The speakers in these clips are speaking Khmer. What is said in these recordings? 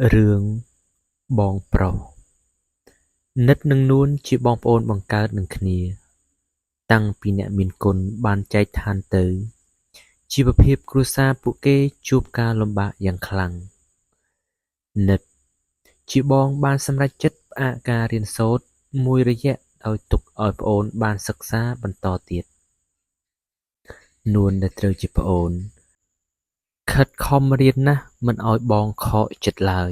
រឿងបងប្រុស និតនិងនួនជាបងប្អូនបង្កើតនឹងគ្នា តាំងពីអ្នកមានគុណបានចែកឋានទៅ ជីវភាពគ្រួសារពួកគេជួបការលំបាកយ៉ាងខ្លាំង និតជាបងបានសម្រេចចិត្តផ្អាកការរៀនសូត្រមួយរយៈដោយទុកឲ្យប្អូនបានសិក្សាបន្តទៀត នួនដែលត្រូវជាប្អូន ខិតខំរៀនណាស់មិនឲ្យបងខកចិត្តឡើយ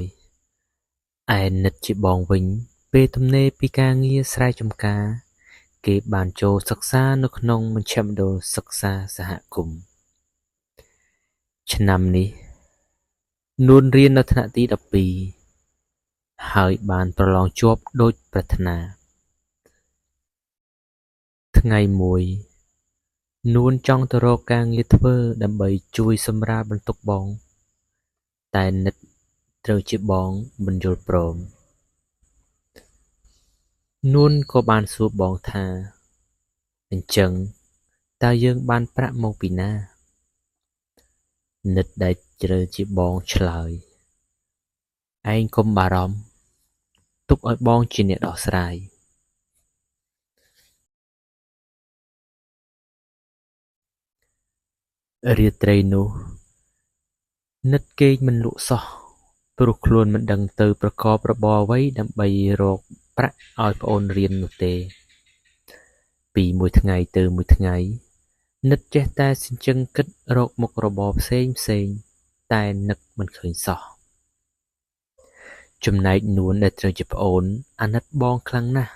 ឯនិតជាបងវិញ ពេលទំនេរពីការងារស្រែចម្ការ គេបានចូលសិក្សានៅក្នុងមជ្ឈមណ្ឌលសិក្សាសហគមន៍ ឆ្នាំនេះ នួនរៀននៅថ្នាក់ទី12 ហើយបានប្រឡងជាប់ដូចប្រាថ្នា ថ្ងៃមួយ នួនចង់ទៅរកការងារធ្វើដើម្បីជួយសម្រាលបន្ទុកបង តែនិតត្រូវជាបងមិនយល់ព្រម នួនក៏បានសួរបងថា អញ្ចឹងតើយើងបានប្រាក់មកពីណា? និតដែលត្រូវជាបងឆ្លើយ ឯងកុំបារម្ភ ទុកឲ្យបងជាអ្នកដោះស្រាយ រាត្រីនោះ និតគេងមិនលក់សោះ ព្រោះខ្លួនមិនដឹងទៅប្រកបរបរអ្វីដើម្បីរកប្រាក់ឲ្យប្អូនរៀននោះទេ ពីមួយថ្ងៃទៅមួយថ្ងៃ និតចេះតែសញ្ជឹងគិតរកមុខរបរផ្សេងៗតែនឹកមិនឃើញសោះ ចំណែកនួនដែលត្រូវជាប្អូនអាណិតបងខ្លាំងណាស់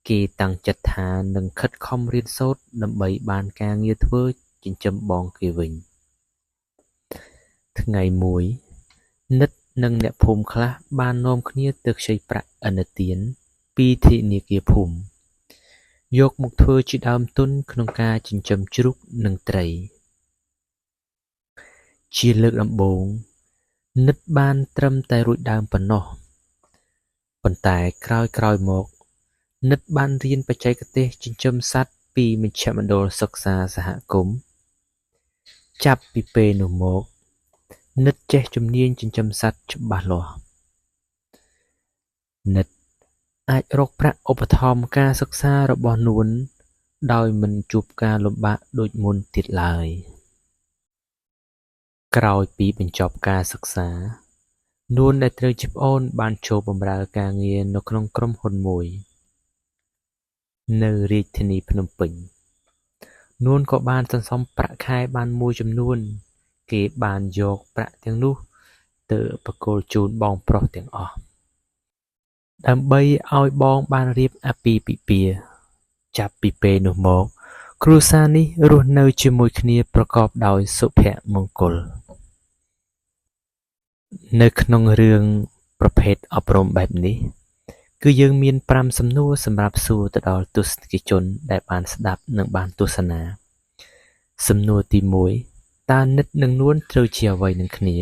គេតាំងចិត្តថានឹងខិតខំរៀនសូត្រដើម្បីបានការងារធ្វើចិញ្ចឹមបងគេវិញ ថ្ងៃមួយ និតនិងអ្នកភូមិខ្លះបាននាំគ្នាទៅខ្ចីប្រាក់ឥណទានពីធនាគារភូមិ យកមកធ្វើជាដើមទុនក្នុងការចិញ្ចឹមជ្រូកនិងត្រី ជាលើកដំបូង និតបានត្រឹមតែរួចដើមប៉ុណ្ណោះ ប៉ុន្តែក្រោយៗមក និតបានរៀនបច្ចេកទេសចិញ្ចឹមសត្វពីមជ្ឈមណ្ឌលសិក្សាសហគមន៍ ចាប់ពីពេលនោះមក និតចេះជំនាញចិញ្ចឹមសត្វច្បាស់លាស់ និតអាចរកប្រាក់ឧបត្ថម្ភការសិក្សារបស់នួនដោយមិនជួបការលំបាកដូចមុនទៀតឡើយ ក្រោយពីបញ្ចប់ការសិក្សា នួនដែលត្រូវជាប្អូនបានចូលបម្រើការងារនៅក្នុងក្រុមហ៊ុនមួយ នៅរាជធានីភ្នំពេញ នួនក៏បានសន្សំប្រាក់ខែបានមួយចំនួន គេបានយកប្រាក់ទាំងនោះទៅប្រគល់ជូនបងប្រុសទាំងអស់ ដើម្បីឲ្យបងបានរៀបអាពាហ៍ពិពាហ៍ ចាប់ពីពេលនោះមក គ្រួសារនេះរស់នៅជាមួយគ្នាប្រកបដោយសុភមង្គល នៅក្នុងរឿងប្រភេទអប់រំបែបនេះ គឺយើងមាន5សំណួរសម្រាប់សួរទៅដល់ទស្សនិកជនដែលបានស្ដាប់និងបានទស្សនា សំណួរទី1 តើនិតនិងនួនត្រូវជាអ្វីនឹងគ្នា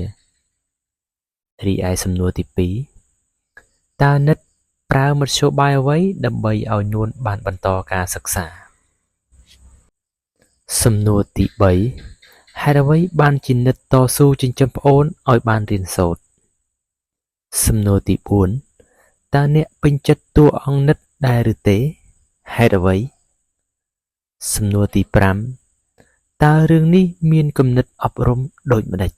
រីឯសំណួរទី2 តើនិតប្រើមធ្យោបាយអ្វីដើម្បីឲ្យនួនបានបន្តការសិក្សា សំណួរទី3 ហេតុអ្វីបានជានិតតស៊ូចិញ្ចឹមប្អូនឲ្យបានរៀនសូត្រ សំណួរទី4 តើអ្នកពេញចិត្តតួអង្គនិតដែរឬទេ ហេតុអ្វី សំណួរទី5 តើរឿងនេះមានគំនិតអប់រំដូចម្តេច